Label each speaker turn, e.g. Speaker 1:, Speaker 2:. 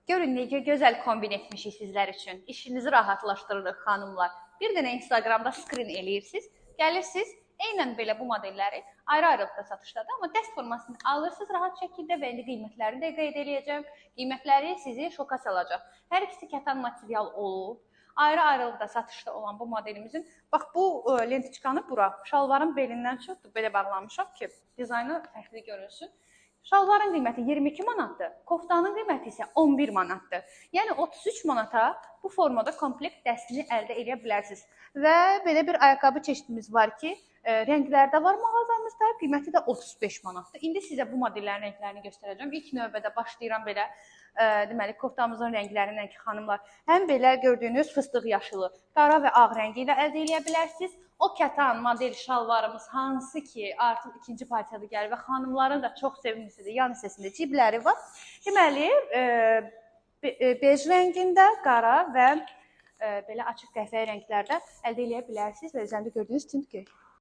Speaker 1: Görün necə gözəl kombin etmişik sizlər üçün. İşinizi rahatlaşdırırıq xanımlar. Bir dənə Instagramda screen eləyirsiniz. Gəlirsiniz, eynən belə bu modelləri ayrı-ayrılıqda satışdadır, amma dəst formasını alırsınız rahat şəkildə və indi qiymətlərini də qeyd eləyəcəm. Qiymətləri sizi şoka salacaq. Hər ikisi kətan material olub. Ayrı-ayrılıqda satışda olan bu modelimizin, bax bu lentiçkanı bura şalvarın belindən çıxdı, belə bağlamışıq ki, dizaynı fərqli görünsün. Şalvarın qiyməti 22 manatdır, koftanın qiyməti isə 11 manatdır. Yəni 33 manata bu formada komplekt dəstini əldə edə bilərsiniz. Və belə bir ayaqqabı çeşidimiz var ki, rənglərdə var mağazamızda, qiyməti də 35 manatdır. İndi sizə bu modellərin rənglərini göstərəcəm. İlk növbədə başlayıram belə, deməli koftamızın rənglərindən ki, xanımlar, həm belə gördüyünüz fıstıq yaşılı, qara və ağ rəngi ilə əldə edə bilərsiniz. O kətan model şalvarımız hansı ki, artıq ikinci partiyada gəlir və xanımların da çox sevimlisidir. Yan hissəsində cibləri var. Deməli, bej rəngində, qara və belə açıq qəhvəyi rənglərdə əldə edə bilərsiniz və üzərində gördüyünüz tünd göy.